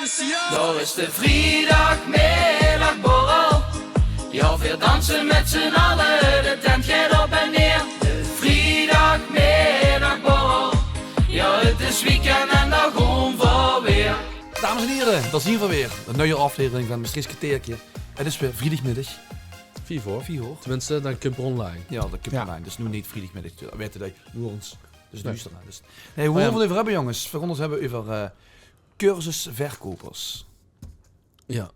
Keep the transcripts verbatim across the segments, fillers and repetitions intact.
Dao is de vriedagmiddagborrel. Jao, veer danse mèt z'n alle, de tent geit op en neer. De vriedagmiddagborrel. Jao, 't is weekend en dao goon veer weer. Dames en hiere, dao zien veer weer. 'n Nuie aoflevering vaan Mestreechs Kerteerke. 't Is weer vriedagmiddag. Vief oor. Vief oor. Tenminste, daan kump 'r online. Jao, daan kump 'r online. Dus noe neet vriedagmiddag, wete die, noe ons. Dus duuster, hè. Dus, nee, boe veer 't euver höbbe, jonges? Veer goon 't höbbe euver, eh, cursusverkopers. Jao.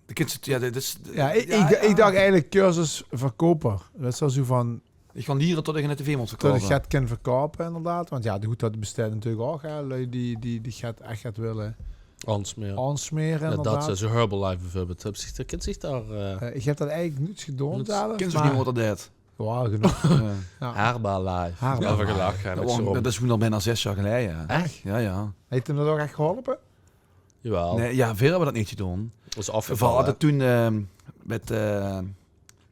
De kins 't, jao, dit is, jao, iech, iech dach eigelek cursusverkoper. Dat is zoe vaan... Iech gaon liere tot iech 'n tv moot verkoupe. Tot iech 't kin verkoupe, inderdaad. Want jao, de good, dat besteit natuurlek ouch, hè. Lui die, die, die get, ech get wèlle aansmere. Aansmere, jao, inderdaad. Dat is zoe Herbalife beveurbeeld. Höbs diech, kins diech dao, eh, iech höb dat eigelek noets gedoon zelf, meh... Kins diech neet wat dat is? Jao, genóg. Herbalife. Herbalife. Jao, veer gelache, hè. Dat is gewoen al bijna zès jaor geleie, hè. Ech? Jao, jao. Heet häöm dat ouch ech geholpe? Jaowel. Nee, jao, veer höbbe dat neet gedoon. Veer hadde toen, eh, mèt, eh,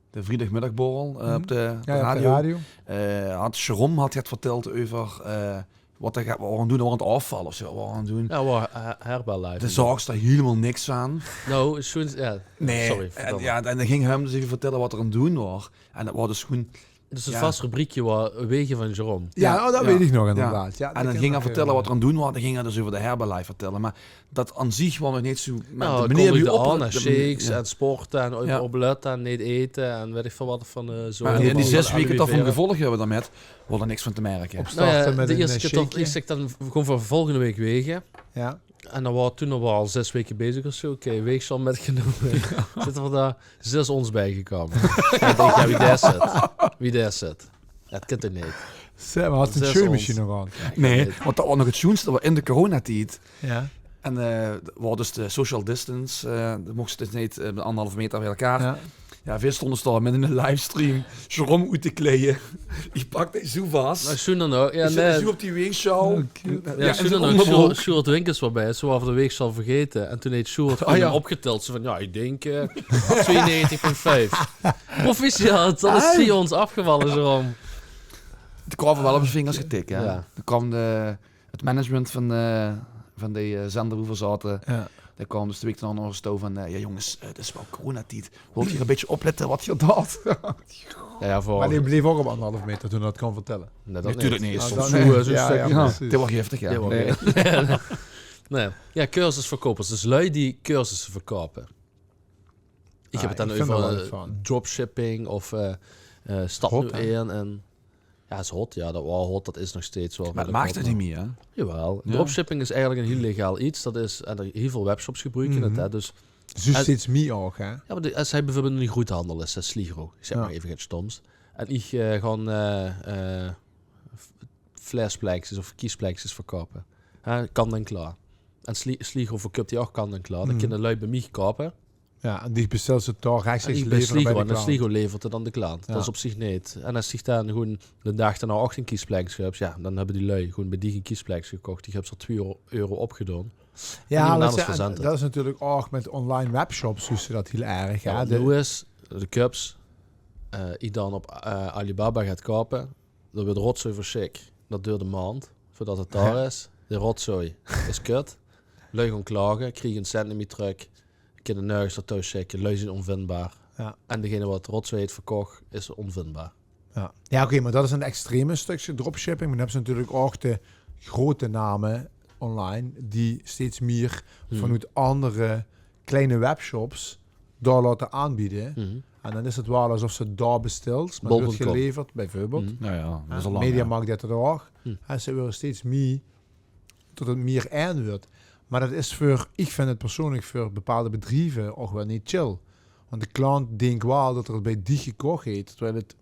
de vriedagmiddagborrel, eh, op de, op de radio. Eh, had Jerome had get vertèld euver, eh, wat heer, wat heer aon 't doen waor, aon 't aofvalle of zoe, wat heer aon 't doen waor. Jao, waor, eh, Herbalife. Dao zaog iech hielemaol niks vaan. Nou, is zoe, jao. Nee, sorry, vertèl. En, jao, en daan góng heer dus eve vertèlle wat heer aon 't doen waor. En dat waor dus gewoen 'n vas rubriekje, waor Wege vaan Jerome. Jao, oh, dat weit iech nog inderdaad. Jao, en daan góng heer vertèlle wat heer aon 't doen waor. Daan góng heer dus euver de Herbalife vertèlle. Meh dat aon ziech waor nog neet zoe... Meh de meneer wie op... Shakes en sporte en op, oplètte en neet ete en weit iech väöl wat vaan, eh, zoe. Meh in die zès weke tot veer 'm gevolg höbbe daomèt, waor dao niks vaan te merke. Nou jao, de ierste kier toch, iech zègk daan, veer goon veur volgende week wege. Jao. En daan waor 't toen nog wel al zès weke bezig of zoe. Oké, weegsjaal mètgenome. Zitte veer dao zès oons bijgekoume. En iech dach, jao, wie deis 't? Wie deis 't? Jao, 't kint toch neet? Zès, meh had 'r 'n sjeumesjien nog aon? Nee, want dat waor nog 't sjoenste, dat waor in de coronatied. Jao. En, eh, waor dus de social distance, eh, de mochs dus neet, eh, mèt aanderhalve meter bij elkaar. Jao. Jao, veer stoonde dao mèt 'ne livestream, Jerome oet te kleie. Iech pak dee zoe vas. Meh zoe daan ouch. Jao, nee. Zoe op die weegsjaal. Jao, zoe daan ouch. Sjoerd, Sjoerd Winkels waor bij, zoe waor de weegsjaal vergete. En toen heet Sjoerd opgetèld, zoe vaan, jao, iech dink, eh, tweeënnegentig komma vijf. Proficiat, dat is veur oons aofgevalle, Jerome. Dee kraom wel op zien vingers getik, hè. Jao. Daan kaom de, 't management vaan, eh, vaan dee, eh, zender boe veer zaote. Jao. Dee kaom dus de week daonao nao us touw vaan, eh, jao jonges, eh, 't is wel coronatied. Wèlt geer e bitteke oplètte wat geer doot? Jao, jao, veural. Meh dee bleef ouch op aanderhalve meter toen heer dat kós vertèlle. Nee, dat netuurlek neet. Zoe, zoe... Jao, jao, perceis. Dee waor giftig, jao. Dee waor giftig. Nee. Jao, cursusverkopers. Dus lui die cursusse verkoupe. Iech höb 't daan euver, eh, dropshipping of, eh, eh, stap noe in en Jao, is hot. Jao, dat waor hot, dat is nog steeds wel. Meh 't maag toch neet mie, hè? Jaowel. Jao. Dropshipping is eigelek 'n hiel legaal get. Dat is, en d'r hiel väöl webshops gebruke 't, hè. Dus... Zuus steeds mie ouch, hè? Jao, meh de, es heer beveurbeeld 'ne groetehandel is, hè, Sligro. Iech zègk mer eve get stoms. En iech, eh, gaon, eh, eh, v-, vleisplekskes of kiespelekskes verkoupe. Hè, kant en klaor. En Sli-, Sligro verkoup die ouch kant en klaor. Dat kinne lui bij miech koupe. Jao, en dee bestèls 't dao rechsteeks, en dee levere bij de klant. En Sligro levert 't aon de klant. Jao. Dat is op ziech neet. En es diech daan gewoen d'n daag daonao ouch 'n kiesplekske höbs, jao, daan höbbe die lui gewoen bij diech 'n kiesplekske gekoch. Diech höbs 'r twee euro, euro opgedoon. Jao, meh dat is natuurlek ouch mèt online webshops, zuus te dat hiel erg, hè? Jao, de, noe is, de kups, eh, iech daan op, eh, Alibaba geit koupe, dao weurt rotzooi versjik. Dat duurt 'n maond veurdat 't dao is. De rotzooi is kut. Lui goon klage, kriege hun cent neet mie trök. Kinne nörges nao touw sjikke, lui zien onvindbaar. Jao. En degene wat rotzooi heet verkoch, is onvindbaar. Jao. Jao, oké, meh dat is 'n extreme stökske dropshipping. Meh daan höbs te natuurlek ouch de groete name online die steeds mie vaanoet aander kleine webshops dao laote aonbeje. En daan is 't wel esof ste dao bestèls, meh 't weurt geleverd, beveurbeeld. Bol punt com. Jao, jao, dat is al laank, jao. Mediamarkt deit 't ouch. En ze weure steeds mie, tot 't mie ein weurt. Meh dat is veur, iech vin 't persoonlek veur bepaolde bedrieve ouch wel neet chill. Want de klant dink wel tot 'r 't bij diech gekoch heet, terwijl 't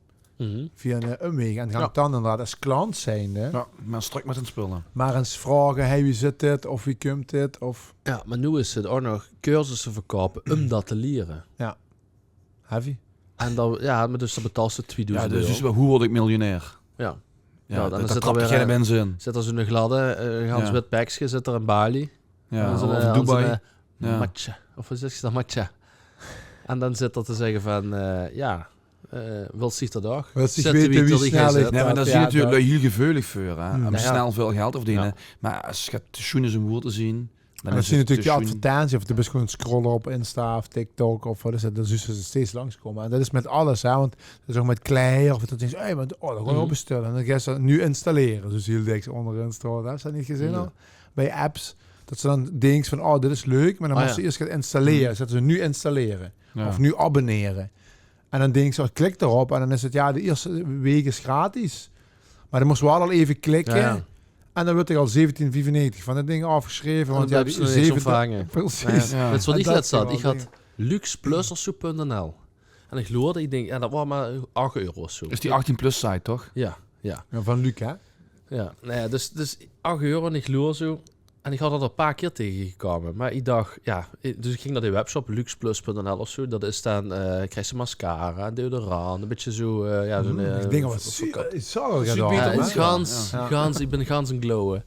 via 'n, eh, umweg. En gaank daan inderdaad es klant zijnde... Jao, meh strök mèt zien spulle. Meh ins vraoge, hey, wie zit dit? Of wie kump dit? Of... Jao, meh noe is 't ouch nog cursusse verkoupe um dat te liere. Jao. Heavy. En daan, jao, meh dus daan betaols te twiedoezend euro. Jao, dus, dus wel, wie word iech miljonair? Jao. Jao, dat, dat trap geine mins in. Zit 'r zoe'n gladde, eh, gans wit pekske, zit 'r in Bali. Jao, of in Dubai. Zoe'n, eh, matcha. Of wat zègk ze daan, matcha? En daan zit 'r te zègke vaan, eh, jao, eh, wèls diech dat ouch? Wèls diech weite wie snel iech... Nee, meh dao zien natuurlek lui hiel geveulig veur, hè. Um snel väöl geld te verdene. Meh es 't sjoen is um woer te zien, En dan zien natuurlek die advertentie, of de bis gewoen scrolle op Insta of TikTok of wat is 't, dan zuus se ze steeds langskómme. En dat is mèt alles, hè, want dat is ouch mèt kleier, of dat dinks, hey, want, oh, dat goon iech ouch bestèlle. En dan geis se dat noe installere, zoewie hiel dèks oonderin stoont. Höbs se dat neet gezeen al? Bij apps, dat se dan dinks vaan, oh, dit is leuk, meh dan mós se iers goon installere. Zètte ze noe installere. Of noe abonnere. En dan dinks se, oh, klik dao op. En dan is 't, jao, de ierste week is gratis. Meh dan mós se wel al eve klikke. En dan weurt 'r al zeventien viefennegentig vaan dat ding aofgesjreve. Want jao, die zeventien, perceis. Wèts te wat iech lèts had? Iech had Lux Plus of zoe punt N L. En iech loerde, iech dink, jao, dat waor mer ach euro of zoe. Is die achttien plus site, toch? Jao, jao. Jao, vaan Luc, hè? Jao, noe jao, dus, dus ach euro en iech loer zoe. En iech had 't al e paar kier tegegekoume. Meh iech dach, jao, dus iech góng nao die webshop, luxplus punt N L of zoe. Dat is dan, eh, kriegs te mascara, deodorant, e bitteke zoe, eh, jao, zoe'n, eh, iech dink wat, iech zal 't, jao, iech bin gans, gans, iech bin gans in glowe.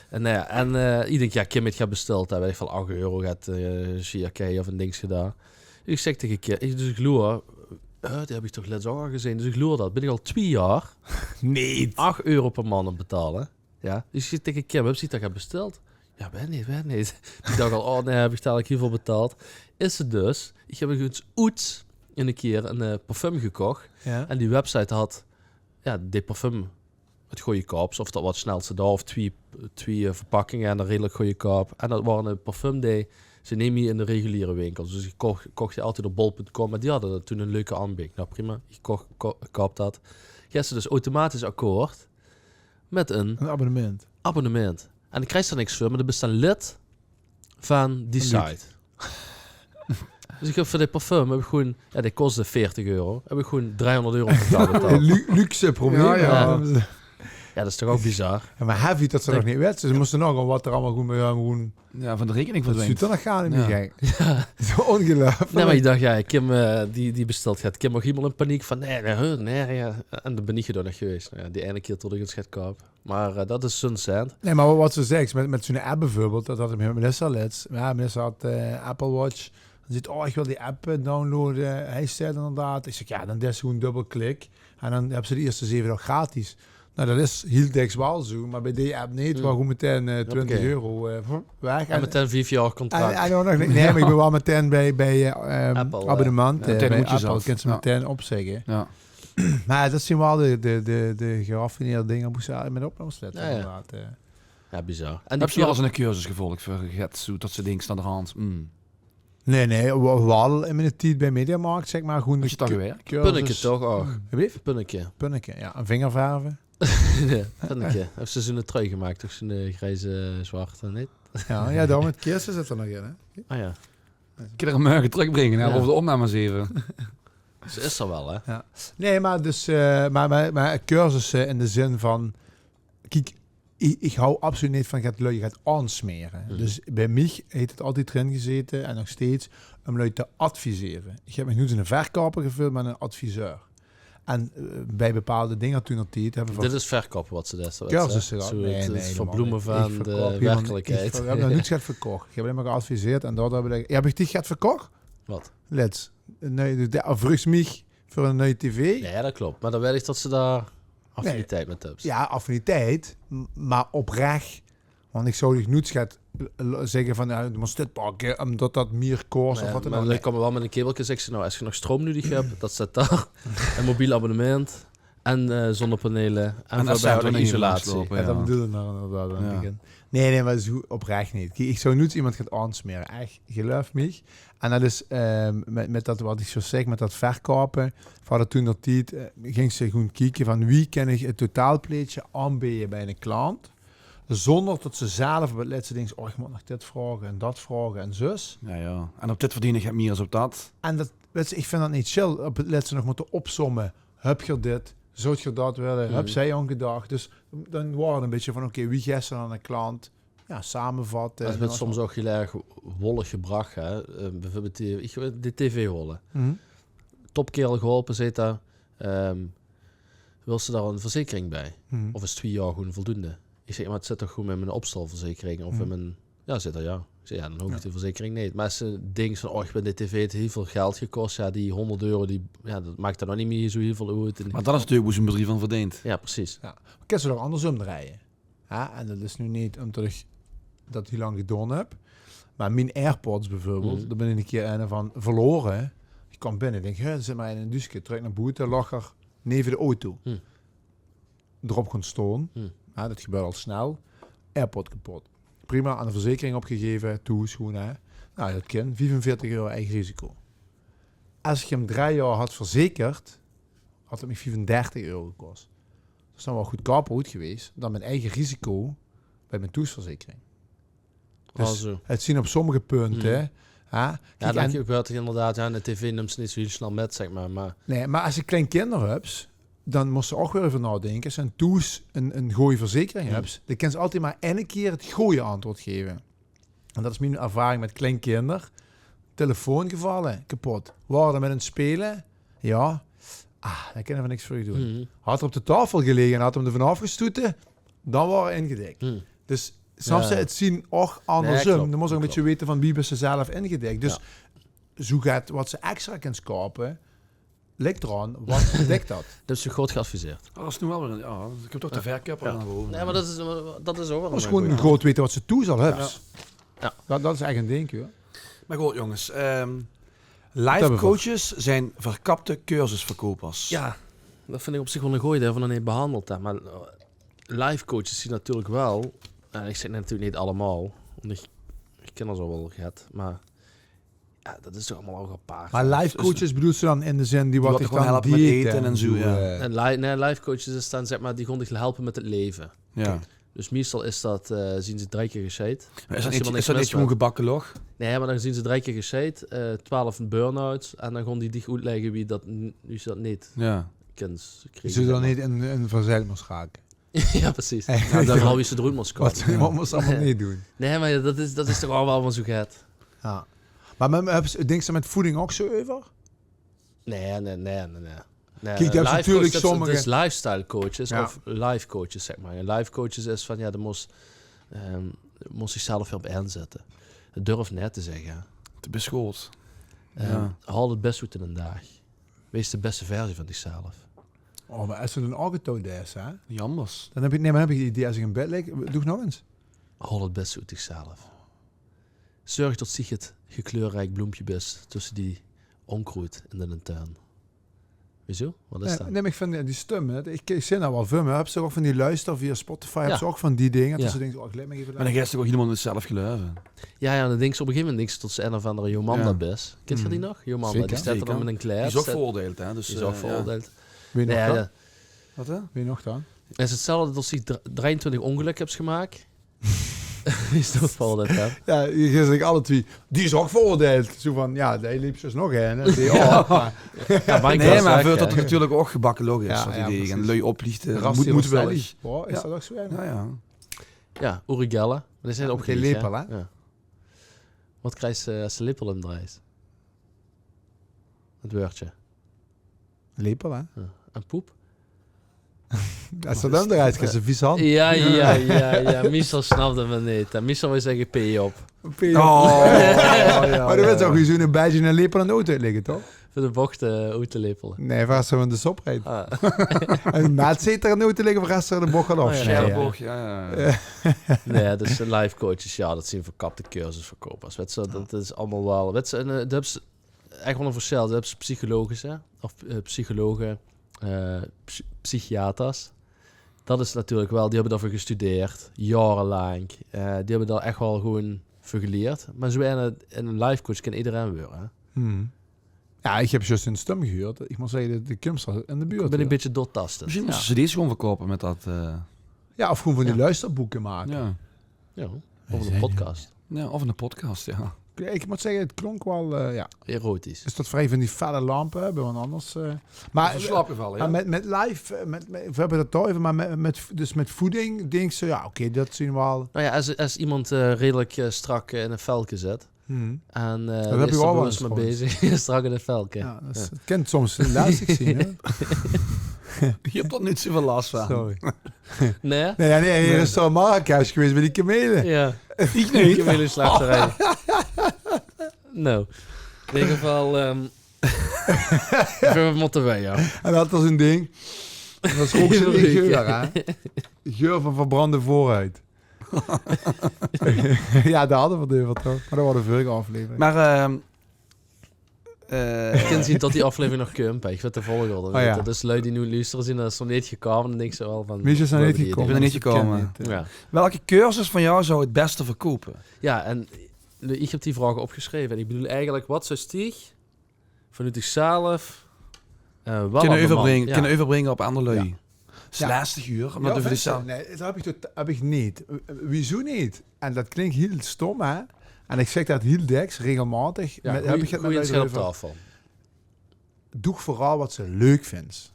En, noe jao, en, eh, iech dink, jao, iech höb 't get besteld, hè, weit iech väöl, ach euro get, eh, sjoeker of e dingske dao. Iech zègk tege Kim, iech, dus iech loer, eh, die höb iech toch lèts ouch al gezeen. Dus iech loer dat, bin iech al twie jaor neet ach euro per maond aon 't betale. Jao, dus iech zègk tege Kim, höbs diech dat get besteld? Jao, weit neet, weit neet. Iech dach al, oh nein, höb iech dalek hiel väöl betaald. Is 't dus, iech höb ins oets ins 'ne kier e, eh, parfum gekoch. Jao. En die website had, jao, die parfum 't goojekoups, of dat waor 't snelste dao, of twie, twie, eh, verpakkinge en dan redelek goojekoup. En dat waor e parfum die ze neet mie in de reguliere winkels. Dus iech koch, koch die altied op bol punt com, meh die hadde toen 'n leuke aonbeding. Noe, prima, iech koch, ko-, koup dat. Geis te dus automatisch akkoord mèt e abonnement. En daan kriegs te dao niks veur, meh daan bis te lid vaan die site. Dus iech höb veur die parfum, höb iech gewoen, jao, die kosde veertig euro. Höb iech gewoen driehonderd euro totaal betaald. Lu-, luxe probleem. Jao, jao. Jao, dat is toch ouch bizar. Jao, meh heavy dat ze nog neet weite. Ze móste nog al wat d'r allemaol gewoen bij, gewoen vaan de rekening verdwijnt. Dat zuut 'r nog gaar neet mie, gek. Zoe oongeluifelek. Noe, meh iech dach, jao, iech höb, eh, die, die besteld gehad. Iech waor hielemaol in paniek vaan, nein, nein, huh, nein, jao. En daan bin iech dao nog gewees. Noe jao, die eine kier tot iech 't gehad höb. Meh, eh, dat is zoe'n cent. Nein, meh wat ste zeks, mèt, mèt zoe'n app beveurbeeld, dat had iech mèt Melissa lèts. Jao, Melissa had, eh, Apple Watch. Daan zeet, oh, iech wèl die app, eh, downloade. Heer steit 'r inderdaad. Iech zègk, jao, daan deis te gewoen dubbelklik. En daan höbs te de ierste zeve daog gratis. Noe, dat is hiel dèks wel zoe, meh bij die app neet. Waor gewoen metein, eh, twintig euro, eh, weg. En metein vief jaor contract. En, en ouch nog neet, nein, meh iech bin wel metein bij, bij, eh, ehm, abonnemente, eh, bij Apple. Kins te metein opzègke. Jao. Meh dat zien wel de, de, de, de geraffineerde dinger boe ste mèt op mós lètte, inderdaad, eh. Jao, bizar. En höbs te wel ins 'ne cursus gevolg veur get zoe, tot ste dinks aon de hand, hm. Nein, nein, wa-, wel in miene tied bij Mediamarkt, zègk mer, gewoen. Höbs te dat gewerk? Punneke toch ouch? Punneke? Punneke, jao. En vingerverve? Jao, punneke. Höbs te zoe'n trui gemaak, toch? Zoe'n, eh, grijze, zwarte, neet? Jao, jao, dao mèt Kirsten zit 'r nog in, hè? Ah jao. Kin 'r mörge trökbringe, hè, euver de opnames eve. Ze is 'r wel, hè? Jao. Nein, meh dus, eh, meh, meh, meh cursusse in de zin vaan, kiek, iech, iech hou absoluut neet vaan get lui get aonsmere. Dus bij miech heet 't altied d'rin gezete, en nog steeds, um lui te advisere. Iech höb miech noets 'ne verkouper geveuld, meh 'nen adviseur. En, eh, bij bepaolde dinger toen d'r tied höbbe v'r... Dit is verkoupe wat ze deis, wèts te. Cursusse gehad. Zoe, nein, 't is nein, verbloeme vaan de werkelekheid. Iech höb nog noets get verkoch. Iech höb allein mer geadviseerd en dat höb iech... Höb iech diech get verkoch? Wat? Lèts. Nein, de, de, vreugs miech veur 'n nui tv. Jao, dat klop. Meh daan weit iech tot ste dao affiniteit mèt höbs. Jao, affiniteit, m-, meh oprech. Want iech zouw diech noets get l-, l-, zègke vaan, jao, de mós dit pakke, umtot dat mie kos of wat daan ouch. Meh daan koume ze wel mèt e kebelke, zègke ze, noe, es te nog stroum nudig höbs, dat steit dao. E mobiel abonnement en, eh, zonnepanele en veurbehouding isolatie. Jao, dat bedoel iech noe inderdaad aon 't begin. Nein, nein, meh dat is oprech neet. Kiek, iech zouw noets emes get aonsmere. Ech, geluif miech. En dat is, ehm, mèt, mèt dat wat iech zoe zègk, mèt dat verkoupe. V'r hadde toen d'r tied, eh, góng ste gewoen kieke vaan wie kin iech 't totaalpleetje aonbeje bij 'ne klant, zoonder tot ste zelf op 't lèste dinks, oh, iech moot nog dit vraoge en dat vraoge en zus. Jao, jao. En op dit verdeen iech 't mie es op dat. En dat, wèts te, iech vin dat neet chill, op 't lèste nog mote opsomme. Höb geer dit? Zouw geer dat wèlle? Höb zie aon gedach? Dus daan weurt 't e bitteke vaan, oké, wie geis te daan 'ne klant jao, samevatte. Dat weurt soms ouch hiel erg wollig gebrach, hè. Eh, beveurbeeld die, iech, de tv-holle. Topkaerel geholpe, zeet dee, ehm, wèls te dao 'n verzekering bij? Of is twie jaor gewoen voldoende? Iech zègk, meh 't zit toch gewoen in mien opstalverzekering of in mien... Jao, zeet dee, jao. Iech zègk, jao, daan hoof iech die verzekering neet. Meh es te dinks vaan, oh, iech bin, de tv heet hiel väöl geld gekos, jao, die hoonderd euro, die, jao, dat maak daan nog neet mie zoe hiel väöl oet. En... Meh dat is natuurlek boe zoe'n bedrief aon verdeent. Jao, perceis. Jao. Kins te 't ouch andersom drejje. Jao, en dat is noe neet umtot iech dat hiel laank gedoon höb. Maar mien AirPods bijvoorbeeld, Mhm. Daar ben ik een keer een van verloren. Ik kwam binnen, ik denk, hè, er zit maar in een duuske. Trek naar boete, lag er neven de auto. Mhm. Erop gaan staan. Mhm. Ja, dat gebeurt al snel. AirPod kapot. Prima, aan de verzekering opgegeven, toe, schoen, hè. Nou, dat kan. Vijfenveertig euro eigen risico. Als ik hem drie jaar had verzekerd, had het me vijfendertig euro gekost. Dat is dan wel goedkoper goed geweest dan mijn eigen risico bij mijn toesverzekering. Ah, Dus zo. Het zien op sommige punten, Mhm. hè. Ja, Ja, kijk, dan en- gebeurt het inderdaad. Ja, de tv neemt ze niet zo heel snel met, zeg maar. Maar Nee, maar als je klein kinder hebt, dan moest je ook weer even nadenken. Als je thuis een, een goede verzekering Hmm. hebt, dan kan ze altijd maar één keer het goede antwoord geven. En dat is mijn ervaring met klein kinder. Telefoon gevallen, kapot. Waren er met een spelen? Ja. Ah, daar kunnen we niks voor doen. Mhm. Had er op de tafel gelegen en had hem er vanaf gestoten, dan waren we ingedekt. Mhm. Dus snap je, Ja. het zien ook andersom. Nee, klopt, Dan moet je ook een klopt. beetje weten van wie ben je zelf ingedekt. Dus zo gaat wat ze extra kan kopen, ligt eraan, wat dekt dat? Dat is zo goed geadviseerd. Oh, dat is nu wel weer een... Ja, ik heb toch de verkoper Ja. aan boven. Nee, maar dat is, dat is ook wel Dat is een gewoon een goeie. groot weten wat ze toe zal hebben. Ja. Dat, dat is echt een ding, hoor. Maar goed, jongens. ehm Hebben we life coaches zijn verkapte cursusverkopers. Ja, dat vind ik op zich wel een goeie, dat hebben we nog niet behandeld. Hè. Maar eh, life coaches zien natuurlijk wel, en ik zeg natuurlijk niet allemaal, want ik, ik ken er zo wel get, maar ja, dat is toch allemaal ook apart. Maar life coaches bedoelt ze dan in de zin die, Die wat wat ik gewoon dan helpen met dieet eten en zo, ja. eh, En li nee, life coaches is dan, zeg maar, die gewoon dich helpen met het leven. Ja. Dus meestal is dat, eh, zien ze drie keer gesheid. Maar is Als dat je niet, maar is dat niks niet gewoon mis gebakken log? Nee, maar dan zien ze drie keer gesheid, eh twaalf burn-outs en dan gaan die dich uitleggen wie dat, n- wie ze dat niet Ja. kent. Is er dan niet een, een verzeild moest raken? Ja, precies. Hey, Ja, dan ja. hou je ze eruit moest komen. Wat, wat moest allemaal niet doen? Nee, maar dat is, dat is toch allemaal wel zo get. Ja. Maar met, heb, denk je met voeding ook zo over? Nee, nee, nee, nee, nee. Nee, Kijk, dat is life natuurlijk coach, dat is sommige- dus lifestyle coaches Ja. of life coaches, zeg maar. En life coaches is van, ja, dan moest, ehm moest zichzelf weer op inzetten. Het durf net te zeggen. Te beschoot. Ehm Ja. Haal het best uit in een dag. Wees de beste versie van zichzelf. Oh, maar als ze een auto is, hè? Jammers. Dan heb ik, nee, maar heb ik het idee als ik in bed lig, doe nog eens. Haal het beste uit zichzelf. Zorg dat zich het gekleurrijk bloempje best tussen die onkruid in de tuin. Wieso? Wat is Nee, dat? Nee, maar ik vind die stem, hè, ik, ik zit nou wel veel meer. Heb ze ook van die luister via Spotify, heb Ja. ze ook van die dingen. Ja. Dat ze denken, oh, ik let me even Maar dan ga je toch ook helemaal niet zelf geloven. Ja, ja, dan denk je op een gegeven moment denk je tot ze een of andere Jomanda Ja. best. Kent je die Mm. Nog? Jomanda, Zeker. die staat er dan Zeker. Met een kleed. Die is ook Zet- veroordeeld, hè? Dus, Die is ook eh, veroordeeld. Wie nog Ja, dan? ja. Wat, hè? Wie nog dan? En is hetzelfde als die dr- drieëntwintig ongeluk hebt gemaakt. Is toch veroordeeld, hè? Ja, je zegt alle twee, die is ook veroordeeld. Zo van, ja, die liep dus nog een. Hè? Die, oh, maar Ja, maar ik Nee, was maar weg, voordat hè. het natuurlijk ook gebakken log is. Ja, Wat ja, die precies. en lui oplichten. Ras Moet, die moet wel was eens. Oh, is Ja. Dat ook zo? Ja, ja. Ja, Uri Geller. Maar die zijn Ja, opgelicht, die lepel, hè? Hè? Ja. Wat krijg je als ze lepel omdraait? Het woordje. Lepel, hè? Ja. En poep? Als ze dan eruit gaat, ze vies hand. Ja, ja, ja, ja. Michel snapte me niet. En Michel wil zeggen P op. Oh, ja, maar dan werd ze ook gewoon zo'n beetje een lepel aan de auto liggen, toch? Voor de bocht eh uit te lepelen. Nee, waar ze van de sop rijdt. Ah. En maat zit er een auto liggen, waar ze de bocht gaat Oh, ja. afsnijden. Scherp oog, ja, ja. Nee, dus de life coaches, ja, dat zien verkapte cursusverkopers. Weet je, dat is allemaal wel. Weet je, en, eh, dat is echt wel een verschil. Dat is psychologisch, hè? Of eh, psychologen, eh, psy- psychiaters. Dat is natuurlijk wel, die hebben daarvoor gestudeerd, jarenlang. Eh, die hebben daar echt wel gewoon voor geleerd. Maar zo in een, in een life coach kan iedereen worden, hè? Hmm. Ja, ik heb juist een stem gehuurd. Ik moet zeggen, de, de Kumstra in de buurt. Ik ben een Hè? Beetje doortastend. Misschien Ja. moesten ze deze gewoon verkopen met dat. eh, Ja, of gewoon van die Ja. luisterboeken maken. Ja. Ja, of een podcast. Ja, of een podcast, ja. Ik moet zeggen, het klonk wel, eh, ja. Erotisch. Is dat vrij van die felle lampen hebben, want anders... eh, maar Is in slaap gevallen, maar ja. met, met live, eh, met, met- we hebben het daar even, maar met, met, dus met voeding denk je, ja, oké, dat zien we al. Nou ja, als, als iemand eh, redelijk eh, strak eh, in een velke zit. Hmm. En eh Dat die heb is ik er wel bewust eens mee bezig. Strak in een velke. Ja, dat is- het kan soms lastig zien, hè? Je hebt dat niet zoveel last van. Sorry. Nee? Nee, ja, nee, hier is zo Marrakesh geweest bij die kamelen. Ja. Ik Ik niet. wil een slachterij. Nou, in ieder geval... ehm we moeten wij, ja. En dat was een ding. Dat was ook zo'n Heel leuk, geur, ja. Hè? Geur van verbrande vooruit. Ja, dao hadde v'r 't euver, toch? Mer dat waor de vörige aflevering. Mer ehm eh, ich kin zeen tot die aflevering nog kump, hè. Ich weit de volgorde neet. Dus lui die noe luustere zeen, dat is nog neet gekoume, dan dinke ze waal van... Wie is 't nog neet gekoume? Ich bin nog neet gekoume. Ja. Welke cursus van jou zou het beste verkopen? Ja, en ich höb die vraoge opgesjreve. En ich bedoel eigelik, wat zou Stieg vanoet zichzelf eh waal kinne euverbringe, kinne euverbringe op anger lui? Ja. Is lastig, huur, umtot... Ja, veur vinjs te? Nae, dat höb ich tot, höb ich neet. Wiezoe neet? En dat klink hiel stom, hè? En ich zègk dat hiel dèks, regelmaotig. Ja, höb ich 't mit lui euver. Doog veural wat se leuk vinjs.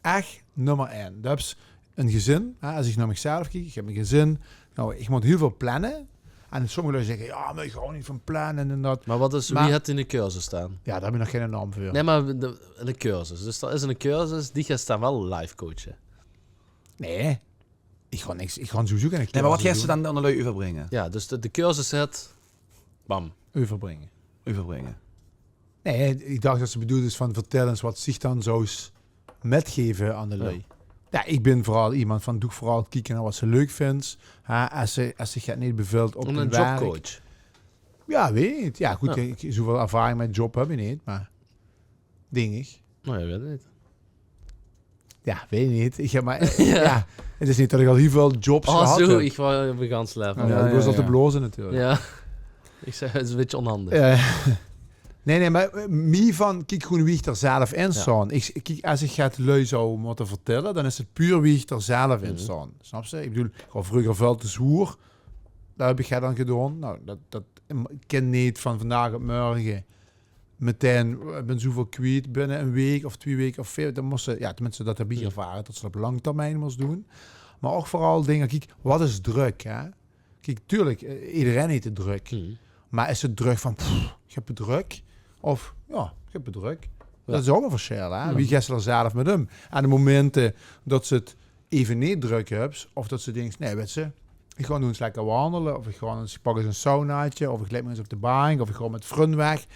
Ech nummer ein. Dat höbs e gezin, hè, es ich nao michzelf kiek, ich höb e gezin. Noe, ich mót hiel väöl planne. En sommige lui zègke, ja, mer ich haw neet van planne en dat. Mer wat is, wie höbs te 'ne cursus staon? Ja, dao höb ich nog geine naom veur. Nae, mer de, 'ne cursus. Dus dao is 'ne cursus, die geis te dan waal live coache. Nae. Ich gaon niks, ich gaon sowieso geine cursus doon. Nae, mer wat geis te dan anger lui euverbringe? Ja, dus de, de cursus zèt, bam. Euverbringe. Euverbringe. Nae, ich dach dat se bedoelde van vertèl ins wat Stieg dan zouws mitgaeve aan de lui. Ja, ich bin veural emes van, doog veural kieke nao wat se leuk vinjs. Hè, es se, es se 't neet bevilt op de werk. Jobcoach. Ja, weit ich neet. Ja, good, zoväöl ervaring mit job höb ich neet, mer dink ich. Nae, weit ich neet. Ja, weit ich neet. Ich höb mer, ja, 't is neet dat ich al hiel väöl jobs gehad höb. Oh, zoe, ich waor op 'n gans level. Ja, ich waor al te blaoze natuurlik. Ja. Ich zègk, 't is e bietje ónhandig. Nae, nae, mer eh, mie van, kiek gewoen wie ich d'r zelf in staon. Ich, kiek, es ich 't lui zou mótte vertèlle, dan is 't puur wie ich d'r zelf in staon. Snaps te? Ich bedoel, ich waor vreuger väöl te zwoer. Dat höb ich dan gedaon. Noe, dat, dat, ich kin neet van vandaag op mörge metein, eh, ich bin zoeväöl kwiet binne 'n week of twie weke of veer. Dan mós te, ja, tenminste, dat höb ich ervare, dat se dat op lang termijn mós doon. Mer ouch veural dinger, kiek, wat is drök, hè? Kiek, tuurlik, eh, ederein heet 't drök. Mer is 't drök van, pff, ich höb 't drök? Of, ja, ich höb 't drök. Ja. Dat is ouch e versjèl, hè? Wie geis te d'r zelf mit um? En de momente dat se 't eve neet drök höbs, of dat se dinks, nae, weit se, ich gaon noe ins lekker wandele, of ich gaon ins, ich pak ins e saunaatje, of ich lègk mich ins op de bank, of ich gaon mit vrun weg.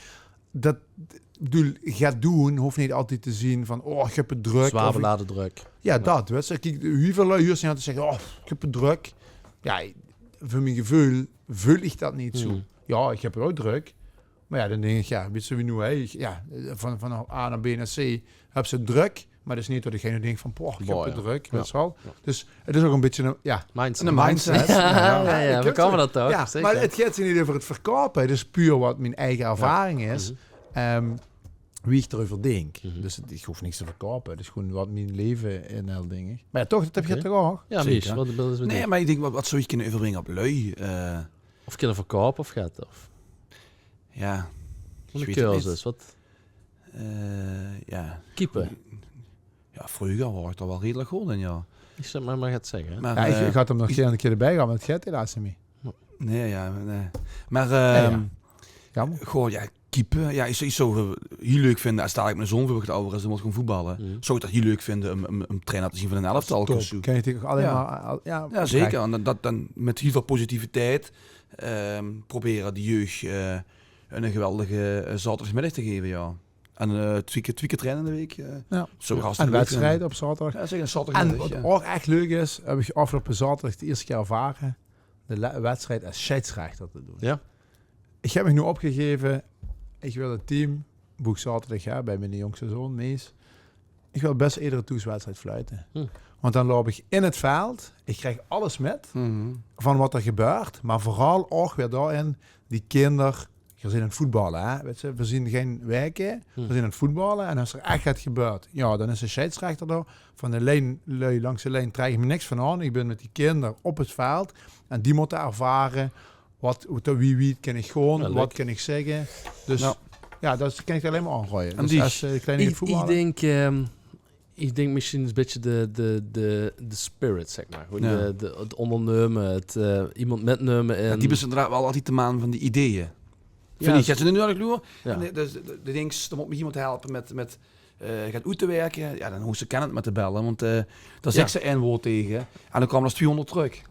Dat, ich bedoel, get doon hoof neet altied te zeen van, oh, ich höb 't drök. Zwaar belaje drök. Ja, dat, weit se. Kiek, wieväöl lui huurs te die zègke, oh, ich höb 't drök. Ja, veur mien geveul veul ich dat neet zoe. Ja, ich höb 't ouch drök. Mer ja, dan dink ich, ja, weit se wie noe, hè? Ich, ja, van, van A nao B nao C höbs te 't drök. Mer dat is neet tot ich noe dink van, poeh, ich höb 't drök, weit se waal. Dus 't is ouch e bietje 'n, ja, mindset. 'Ne mindset. Ja, ja, ja, v'r kómme dat ouch, zeker. Mer 't geit neet euver 't verkoupe, 't is puur wat mien eige ervaring is. Ehm, wie ich d'reuver dink. Dus 't, ich hoof niks te verkoupe. 't Is gewoen wat mien leve inhèlt, dink ich. Mer ja, toch, dat höb ich toch ouch. Ja, Mies, wat wils te... Nae, mer ich dink, wat, wat zou ich kinne euverbringe op lui? Eh, of kinne verkoupe of get, of... Ja. 'Ne cursus, wat? Eh, ja. Keepe. Ja, vreuger waor ich dao waal redelik good in, ja. Ich zów mer, mer get zègke, hè. Mer, ja, ich, eh, ich had 'm nog gein kier d'rbij gehad, mer 't geit helaas neet mie. Nae, ja, nae. Mer, ehm, goh, ja, keepe. Ja, ich, ich zou 't hiel leuk vinde es dalik miene zoon veur get awwer is en mót gaon voetballe. Zou ich dat hiel leuk vinde um, um, um trainer te zeen van 'n elftal of zoe. Kin ich allein mer, ja, zeker. En dat, dat dan mit hiel väöl positiviteit, ehm, probere die jeug, eh, 'ne geweldige, eh, zaoterdigmiddig te gaeve, ja. En, eh, twie kier, twie kier traine in de week, eh, zou ich hartstikke leuk vinde. En wedstrijd op zaoterdig. Ja, zeker, 'ne zaoterdigmiddig, ja. En wat ouch ech leuk is, höb ich aafgeloupe zaoterdig de ierste kier ervare, de le-, wedstrijd es sjeidsrechter te doon. Ja. Ich höb mich noe opgegaeve, ich wil 't team, boe ich zaoterdig, hè, bij miene jóngste zoon, Mees, ich wil bès edere thoeswedstrijd fluite. Want dan loup ich in 't veld, ich krieg alles mit van wat d'r gebäört, mer veural ouch weer dao-in, die kinder, geer zeet aan 't voetballe, hè? Weit se, veer zeen gein weike, veer zeen aan 't voetballe en es d'r ech get gebäört, ja, dan is de sjeidsrechter dao. Van de lijn, lui langs de lijn trèk ich mich niks van aan. Ich bin mit die kinder op 't veld en die mótte ervare wat, wie wied kin ich gaon, wat kin ich zègke. Dus ja, dat kin ich allein mer aanraoje. Dus es, eh, kleine voetballer. Ich dink, ehm, ich dink mesjien e bietje de, de, de, de spirit, zeg mer. Gewoen de, de, 't óngernumme, 't, eh, emes mitnumme. En die bis inderdaad waal altied de maan van de ideeë. Vin ich, get se noe noe loer. En de, de, de dinks, dan mót mich emes helpe mit, mit eh, get oet te wirke, ja, dan hoofs te Kenneth mer te belle, want, eh, dao zègks se ein woord tege en dan kómme d'r twiehóngerd trök.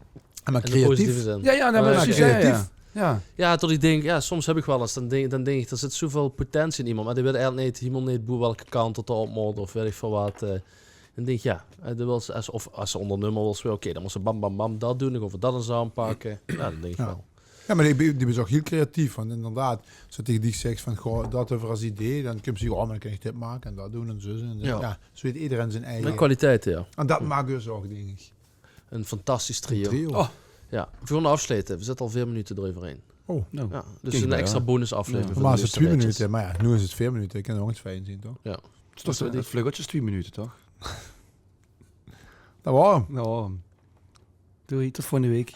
En mer creatief. In de positieve zin. Ja, ja, precies, ja, ja. Ja, tot ich dink, ja, soms höb ich waal ins, dan dink, dan dink ich, d'r zit zoeväöl potentie in emes, mer dae weit eigelik neet, hielemaol neet boe welke kant tot 'r op mót of weit ich väöl wat, eh. En dink, jao, eh, de wils, es, of es ze óngernummer wils waere, oké, dan mós ze bam, bam, bam, dat doon, dan gaon v'r dat ins aanpakke. Jao, dat dink ich waal. Jao, mer die, die is ouch hiel creatief. Want inderdaad, es ze taenge dich zaes van, goh, dat höbbe v'r es idee, dan kump ze, oh, mer dan kin ich dit make en dat doon en zo. En zo. Jao, zo haet ederein zien eige. Ein kwaliteit, jao. En dat maak dus ouch, dink ich. Ein fantastisch trio. Trio. Jao, veur 't aafsloete, v'r zitte al veer minute d'reuverhaer. Oh. Jao, dus ein extra bonusaflevering veur de Normaal is 't'n twie minute, mer jao, noe is 't veer minute. Ich kin ouch ins fijn zeen, toch? Jao. Dat is toch vlug, dat is twie minute, toch? Dat waor 'm. Jao. Doei, tot volgende waek.